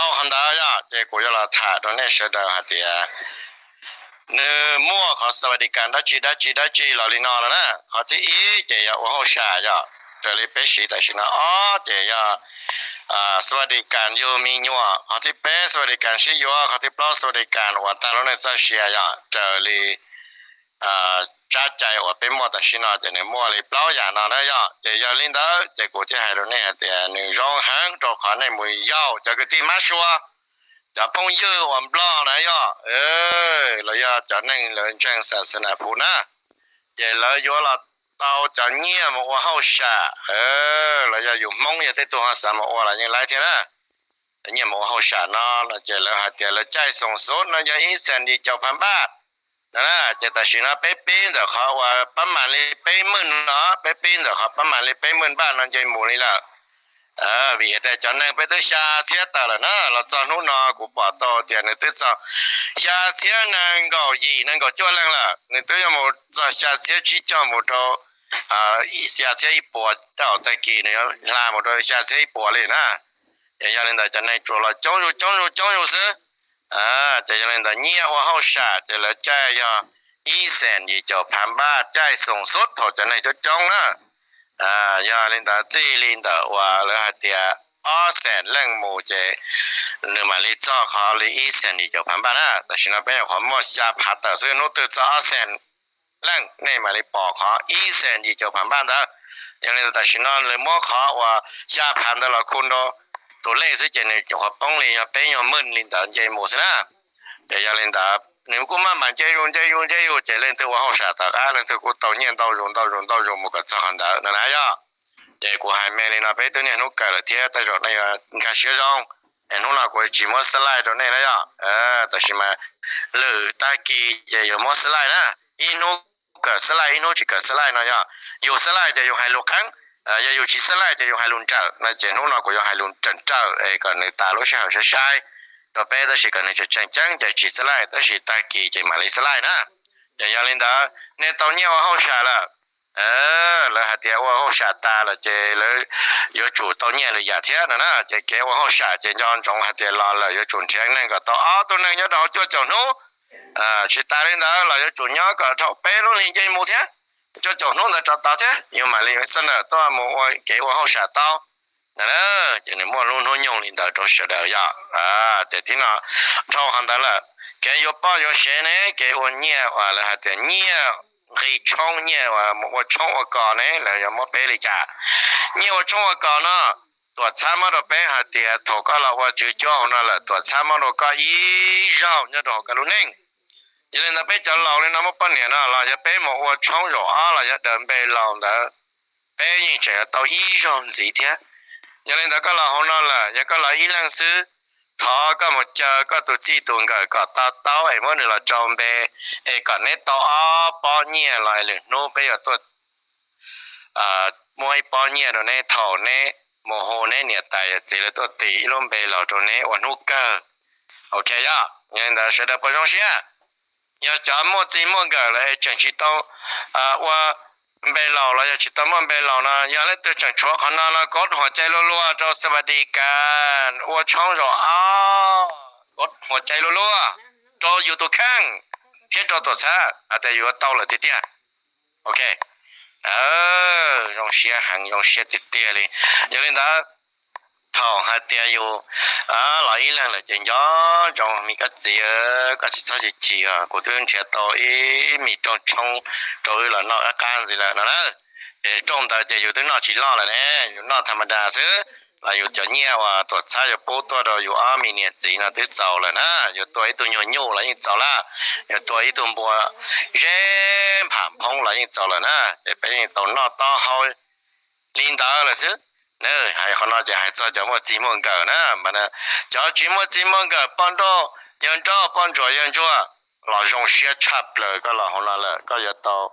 Qhov ntawd yog ces kuv yuav los tham rau nej sawv daws hais tias nws muaj qhov สวัสดิการ dab tsi dab tsi dab tsi los li no no na. Qhov thib ib ces yog ua hauj sam yog raws li peb siv tam sim no, ob ces yog สวัสดิการ yug me nyuam, qhov thib peb สวัสดิการ sib yuav, qhov thib plaub สวัสดิการ uas tag lub neej txoj sia yog raws li tsab cai uas peb muaj tam sim no ces nws muaj li plaub yam no na yog. Ces yog li ntawd ces kuv thiaj hais rau nej hais tias nws zoo heev rau qhov nej mus yaum cov kwv tij mab sua, cov phooj ywg uas Nplog na yog, los yog cov neeg lawv ntseeg xa xa nas phuv na, ces lawv yuav los tau cov nyiaj mus ua hauj sam, los yog yus Hmoob yog tej tug ho xav mus ua los yeej laib thiab na. Nyiaj mus ua hauj sam no no ces lawv hais tias lawv caij xoom xub no yog ib xees yim caum phav npaj no na. Ces tam sim no peb pib ntawm qhov uas pab mam li peb mwj no, peb pib ntawm qhov pab mam li peb mwj npaj no nce mus li lawm. Vim tias cov neeg peb twb xya txhiab tawm lawm na, los txog hnub no kuv pom tau tias nws twb txog xya txhiab nees nkaum yim nees nkaum cuaj leej lawm, nws twb yuav mus txog xya txhiab tsib caug mus rau xya txhiab ib puas, tag kis nws yuav hla mus rau xya txhiab ib puas li na. Ces yog li ntawd cov neeg tsuas los coob zus coob zus coob zus xwb. Ces yog li ntawd nyiaj ua hauj sam ces lawv caij yog ib xees yim caum phav npaj, caij xoom xub thaum cov neeg coob coob na. Yog li ntawd txij li ntawm uas lawv hais tias ob xees leej mus ces nws mam li txog qhov li ib xees yim caum phav npaj na. Tam sim no peb nyuam qhuav muaj xya phav tawm xwb, hnub twg txog ob xees leej nej mam li pom qhov ib xees yim caum phav npaj ntawd. Yog li ntawd tam sim no lawv muab qhov uas xya phav ntawd los khu rau tus lej xwb ces nws nyuam qhuav poob li yog peb nyuag mwj li ntawd nce mus xwb na. Ces yog li ntawd nws kuj maj mam nce zus nce zus nce zus ces leej twg ua hauj sam tom qab leej twg kuj tau nyiaj ntau zus ntau zus ntau zus mus kom txog qhov ntawd no na yog. Ces kuv hais me li no peb twb niaj hnub kawm lawm thiab tej zaum nej yuav nkag siab zoo. Hnub no kuv tsis muab xab laij rau nej na yog, tab sis mas lwm tag kis ces yuav muab xab laij na. Ib hnub kawm xab laij ib hnub tsis kawm xab laij no yog. Yus xab laij ces yus hais lus qeeb, yog yus tsis xab laij ces yus hais lus nrawm no ces hnub no kuv yuav hais lus nrawm nrawm es kom nws tas lub sij hawm sai sai rau peb tab sis kom nws tseem tseem ceeb ces tsis xab laij tab sis tag kis ces mam li xab laij na. Ces yog li ntawd nej tau nyiaj ua hauj sam lawm, lawv hais tias ua hauj sam tas lawm ces lawv yuav tsum tau nyiaj lwm yam thiab no na. Ces kev ua hauj sam ces nco ntsoov hais tias los lawm yuav tsum nrhiav neeg kom tau ob tug neeg nyob rau hauv cuaj caum hnub. Tsis tas li ntawd los yuav tsum nyob kom dhau peb lub hlis nce mus thiab, cuaj caum hnub ntawd rov tod thiab yus mam li xab nam tuaj mus ua kev ua hauj sam tau. Ces nws muaj lub hnub nyoog li ntawd rau sawv daws yog. Ces thib no dhau qhov ntawd lawm, kev yuav poj yuav sev ne, kev ua nyiaj uas lawv hais tias nyiaj nqi tshoob, nyiaj uas mus ua tshoob ua kos ne, lawv yuav muab peb li cas? Nyiaj ua tshoob ua kos no, tuam txhab muab rau peb hais tias thaum koj los ua tswv cuab hauv no lawm tuam txhab muab rau koj ib zaug nyob rau hauv koj lub neej. Yog li ntawd peb cov laus li no muaj poj niam no los yog peb mus ua tshoob zaum ob los yog daws npe laus ntawd, peb yeej tseem yuav tau ib zaug ntxiv thiab. Yog li ntawd koj los hauv no lawm yog koj los ib leeg xwb, thov koj mus caw koj tus txij tus nkawm kom to taub es muab nws los rau npe, es kom neb tau ob pob nyiaj los lwm hnub peb yuav tuaj muab ib pob nyiaj rau neb thaum neb mus hu neb niam tais yawm txiv lawv tuaj tis ib lub npe laus rau neb ua hnub kawg. Ok yog, yog li ntawd sawv daws puas zoo siab? Yog cov muaj txij muaj nkawm lawm es tseem tsis tau ua npe laus los yog tsis tau muaj npe laus no, yog leej twg tseem tshuav qhov no no kov huam cai luaj luaj rau สวัสดิการ ua tshoob zaum ob, kov huam cai luaj luaj rau yus tus kheej thiab rau tuam txhab hais tias yus yuav tau lawm tiag tiag. Ok, zoo siab heev, zoo siab tiag tiag li. Yog li ntawd thaum hais tias yus los ib leeg lawm ces nco ntsoov me koj txiv, koj tsis txhob chim chim os, kuv twb nrhiav tau ib me rooj tshoob rau wb los noj qab qab ntxiv lawm no na. Ces rooj ntawd ces yus twb noj tsis loj lawm ne, yus noj tha ma da xwb los yus cov nyiaj uas tuam txhab yuav pub tuaj rau yus ob me niam txiv no twb txaus lawm na. Yuav tua ib tug nyuag nyuj los yeej txaus lawm, yuav tua ib tug npua zeb npham phoob los yeej txaus lawm na. Ces peb yeej tau noj taub hau li ntawd lawm xwb. Hais qhov no ces hais txog cov muaj txij muaj nkawm na, mas cov tsis muaj txij muaj nkawm, poj nrauj yawg nrauj, poj ntsuam yawg ntsuag, los zoo siab tshaj plaws koj los hauv no lawm, koj yuav tau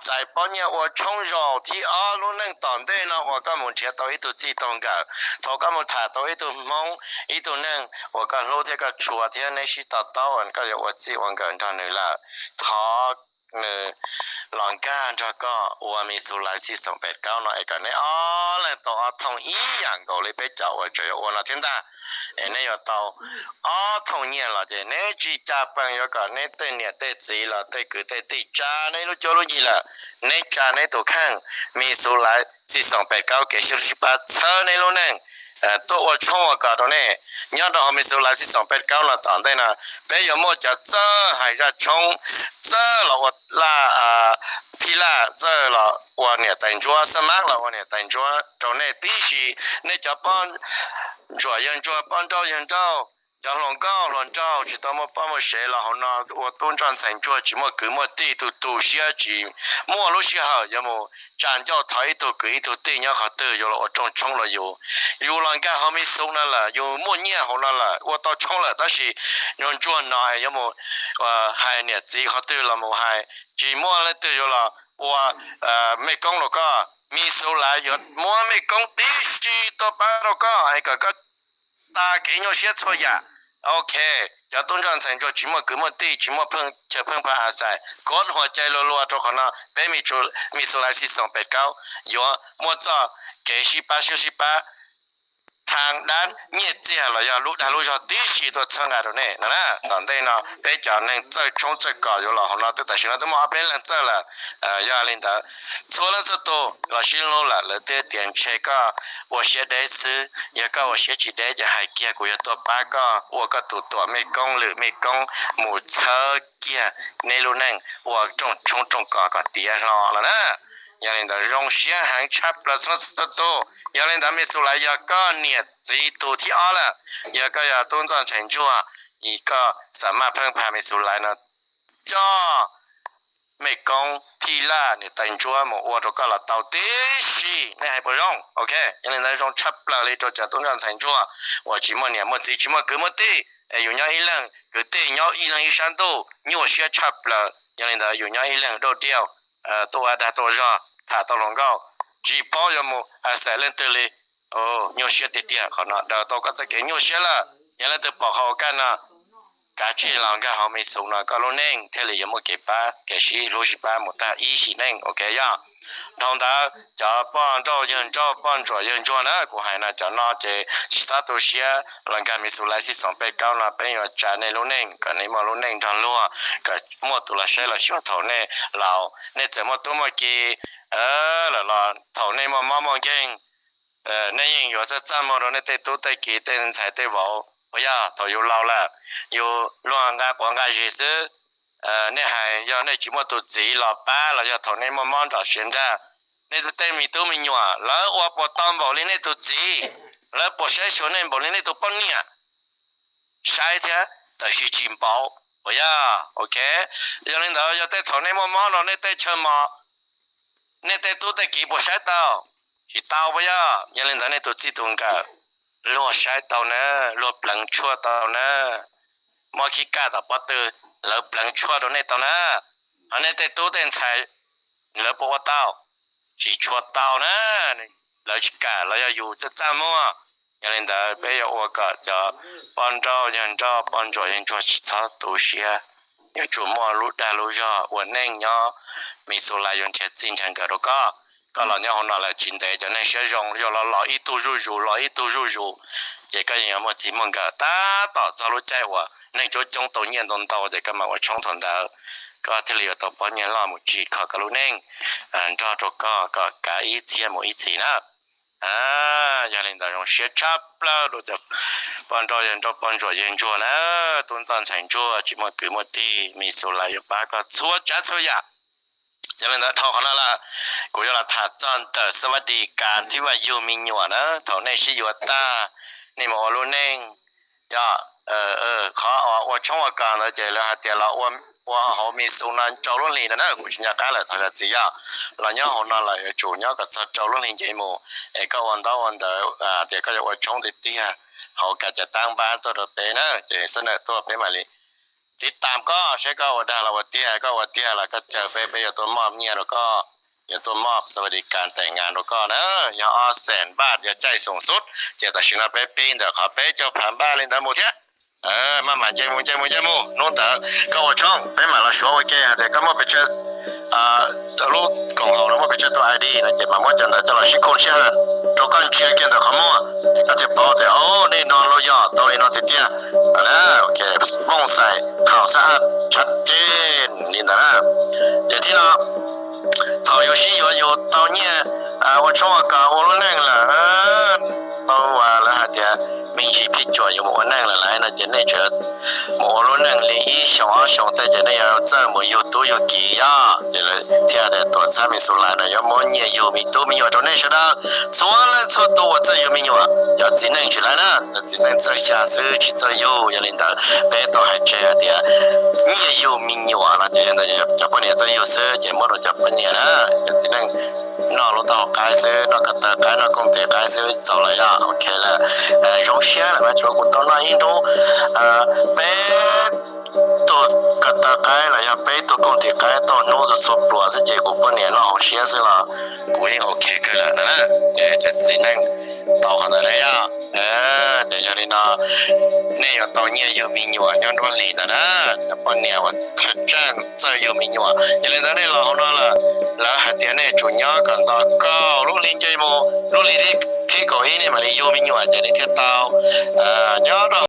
txais pob nyiaj ua tshoob zaum thib ob lub neej tom ntej no uas koj mus nrhiav tau ib tug txij tug nkawm, thaum koj mus tham tau ib tug hmoob, ib tug neeg uas koj hlub thiab koj tshua thiab neb sib to taub, koj yuav ua txij ua nkawm nrog nws lawm. Thov nws los nkag nrog koj ua mi xu laiv xij xoom pem kaub no es kom neb ob leeg tau ob thooj ib yam nkaus li peb cov uas tseem yuav ua no thiab ntag. Es neb yuav tau ob thooj nyiaj los ces neb tsis cas pees yuav kom neb tej niam tej txiv los tej kwv tej tij tsa neb lub cuab lub yig lawm, neb tsa neb tus kheej, mi xu laiv xij xoom pem kaub kev sib hlub sib pab txhawb neb lub neej, tuaj ua tshoob ua kos rau nej. Nyob rau hauv mi xu laiv xij xoom pem kaub no tom ntej no, peb yuav muaj cov txawj hais zaj tshoob, txawj los ua laj phij laj, txawj los ua niam tais ntsuab, xab mab los ua niam tais ntsuab rau nej tib si. Nej cov poj ntsuam yawg ntsuag, poj nrauj yawg nrauj, cov hluas nkauj hluas nraug tsis tau muaj poj muaj sev los hauv no ua tub nroj ntxhais ntsuag tsis muaj kwv muaj tij, tu tu siab tsis muaj lub sij hawm yuav mus tsa ncauj thov ib tug kwv ib tug tij nyob qhov twg yuav los ua rooj tshoob rau yus. Yus los nkag hauv mi xu no lawm, yus muaj nyiaj hauv no lawm, ua tau tshoob lawm tab sis ntsuag ntsuag no yuav mus hais niam txiv qhov twg los mus hais tsis muaj leej twg yuav los ua mej koob rau koj. Mi xu laiv yuav muab mej koob tib si tuaj pab rau koj es kom koj tas kev nyuaj siab txhua yam. Ok, cov tub nroj ntxhais ntsuag tsis muaj kwv muaj tij, tsis muaj chaw pheej pha a xais, kov huam cai lua lua rau qhov no, peb mi xu laiv xij xoom pem kaub yuav muaj txoj kev sib pab sib sib pab, thaj dab nyiaj txiag los yog lub dag lub zog tib si tuaj txhawb nqa rau nej no na. Tom ntej no peb cov neeg txawj tshoob txawj kos yuav los hauv no twb tam sim no twb muaj ob peb leeg txawj lawm. Yog li ntawd txhua leej txhua tus los sib hlub lawm lawv twb tias ntshe koj ua siab deb xwb, yog koj ua siab tsis deb ces hais kiag kuv yuav tuaj pab koj ua koj tus tuam mej koob lwm mej koob mus txhawb kiag neb lub neej ua rooj tshoob rooj kos kom tiav hlo los na. Yog li ntawd zoo siab heev tshaj plaws txhua leej txhua tus. Yog li ntawd mi xu laiv yog koj niam txiv tus thib ob lawm. Yog koj yog tub nroj ntxhais ntsuag, koj xam maj pheej pha mi xu laiv no coj mej koob phij laj niam tais ntsuab mus ua rau koj los tau tib si, nej hais puas zoo? Ok, yog li ntawd zoo tshaj plaws li rau cov tub nroj ntxhais ntsuag uas tsis muaj niam muaj txiv tsis muaj kwv muaj tij, es yus nyob ib leeg, kwv tij nyob ib leeg ib sab ntuj nyuaj siab tshaj plaws. Yog li ntawd yus nyob ib leeg dawb diauj, tuaj ua dag tuaj ua zog tham tau hluas nkauj, tsis paub yuav mus xav leej twg li. Nyuaj siab tiag tiag, qhov no daws tau koj txoj kev nyuaj siab lawm. Yog leej twg pom qhov uas kaj no, kav tsij los nkag hauv mi xu no koj lub neej thiaj li yuav muaj kev pab kev sib hlub sib pab mus tag ib sim neej, ok yog. Dhau ntawd cov poj nrauj yawg nrauj poj ntsuam yawg ntsuag na, kuv hais no cov no ces tsis txhob tu siab, los nkag mi xu laiv xij xoom peb kaub no peb yuav tsa nej lub neej kom nej muaj lub neej nrog luag, kom muaj tus los saib los xyuas thaum nej laus, nej txawm muaj tub muaj ki lawm los thaum nej muaj mob muaj nkeeg, nej yeej yuav txaj txaj muag rau nej tej tub tej ki tej ntxhais tej vauv. Puas yog? Thaum yus laus lawm, yus luag nqa quav nqa zis xwb. Nej hais yog nej tsis muaj tus txiv los pab los yog thaum nej muaj mob nrog siav nrag, nej tej me tub me nyuam lawv ua puas tau npaum li nej tus txiv, lawv puas saib xyuas nej npaum li nej tus poj niam? Saib thiab, tab sis tsis npaum, puas yog? Ok, yog li ntawd yog tej thaum nej muaj mob no nej tej chaw mos, nej tej tub tej ki puas saib tau? Tsis tau, puas yog? Yog li ntawd nej tus txij tus nkawm luag saib tau na, luag pleev tshuaj tau na, mob khib kaj tom pob tw lawv pleev tshuaj rau nej tau na. Ho nej tej tub tej ntxhais lawv puas ua tau? Tsis tshua tau na, lawv tsis kam los yog yus txaj txaj muag. Yog li ntawd peb yuav ua kom cov poj nrauj yawg nrauj poj ntsuam yawg ntsuag tsis txhob tu siab, yuav tsum muaj lub dag lub zog ua neej nyob, mi xu laiv yuav nrhiav txij nrhiav nkawm rau koj. Koj los nyob hauv no lawm tsis ntev cov neeg siab zoo yuav los los ib tug zuj zus los ib tug zuj zus, ces koj yeej yuav muaj txij muaj nkawm tab tom txog lub caij uas neeg coob coob tau nyiaj ntau ntau ces koj mam ua tshoob thaum ntawd, koj thiaj li yuav tau pob nyiaj loj mus tsim kho koj lub neej nrog rau koj kom kav ib txhia mus ib txhis na. Yog li ntawd zoo siab tshaj plaws rau cov poj nrauj yawg nrauj poj ntsuam yawg ntsuag na, tub ntxawg ntxhais ntsuag tsis muaj kwv muaj tij, mi xu laiv yuav pab koj txhua tsav txhua yam. Yog li ntawd dhau qhov no lawm, kuv yuav los tham txog ntawm xab vaj dis kas thib vaj yug me nyuam na, thaum nej sib yuav tag, nej mus ua lub neej, yog, qhov ua tshoob ua kos ntawd ces lawv hais tias los ua hauv mi xu no rau lub hlis ntawd na, kuv tsis nco qab lawm thov zam txim yog. Los nyob hauv no lawm yuav tsum nyob kom txog rau lub hlis nce mus, es koj ua ntaub ua ntawv tias koj yuav ua tshoob tiag tiag, hauv kav cas tab npab tuaj rau peb na, ces xab nawm tuaj peb mam li tiv tam koj saib koj ua dag los ua tiag, koj ua tiag los koj caw peb, peb yuav tuaj moj nyiaj rau koj, yuav tuaj moj xab vaj dis kas tais ngas rau koj na, yog ob xees npaj yog caij xoom xub, ces tam sim no peb pib ntawm qhov peb caug phav npaj li ntawd mus thiab. Maj mam nce mus nce mus nce mus, hnub ntawd koj ua tshoob peb mam los suav ua ke hais tias koj muaj pes tsawg lub koom haum no muaj pes tsawg tus I D no ces mam muab cov ntawd coj los sib khum sib hais rau koj ntsia kiag ntawm qhov muag, koj thiaj paub tias o, nej no los yog tau li no tiag tiag. Vooj xais kham xab tshav ceg li ntawd na. Ces thib no, thaum yus sib yuav yus tau nyiaj ua tshoob ua kos ua lub neej lawm, tau lawv hais tias me ntsis phij cuam yus mus ua neej lawm laiv no ces nej tseem mus ua lub neej li ib xyoos ob xyoos tej ces nej yuav txawj mus yug tub yug kiv yog ces lawv thiaj tias tuam txhab me xus lais no yuav muab nyiaj yug me tub me nyuam rau nej sawv daws txhua leej txhua tus uas txawj yug me nyuam. Cov txiv neej tsis laiv na, cov txiv neej txawj xya xwb tsis txawj yug. Yog li ntawd peb tau hais tseg hais tias nyiaj yug me nyuam no ces yog ntawd cov poj niam txawj yug xwb ces muab rau cov poj niam na. Cov txiv neej noj lub taub hau qaib xwb, noj ko taw qaib, noj kooj tis qaib xwb txaus lawm yog ok lawm. Zoo siab lawm mas tsuav kuv tau noj ib hnub peb tug ko taw qaib los yog peb tug kooj tis qaib tau hnub txhua txhua pluas xwb ces kuv poj niam noj hauv siab xwb los kuv yeej ok kawg lawm no na. Cov txiv neej tau qhov ntawd na yog. Ces yog li no nej yuav tau nyiaj yug me nyuam nyob nruab hlis ntawd na. Cov poj niam uas thawj tsaj txawj yug me nyuam, yog li ntawd nej los hauv no lawm, lawv hais tias nej tsum nyob kom nto kaum lub hli nce mus lub hli thib kaum ib nej mam li yug me nyuam ces nej thiaj tau nyob rau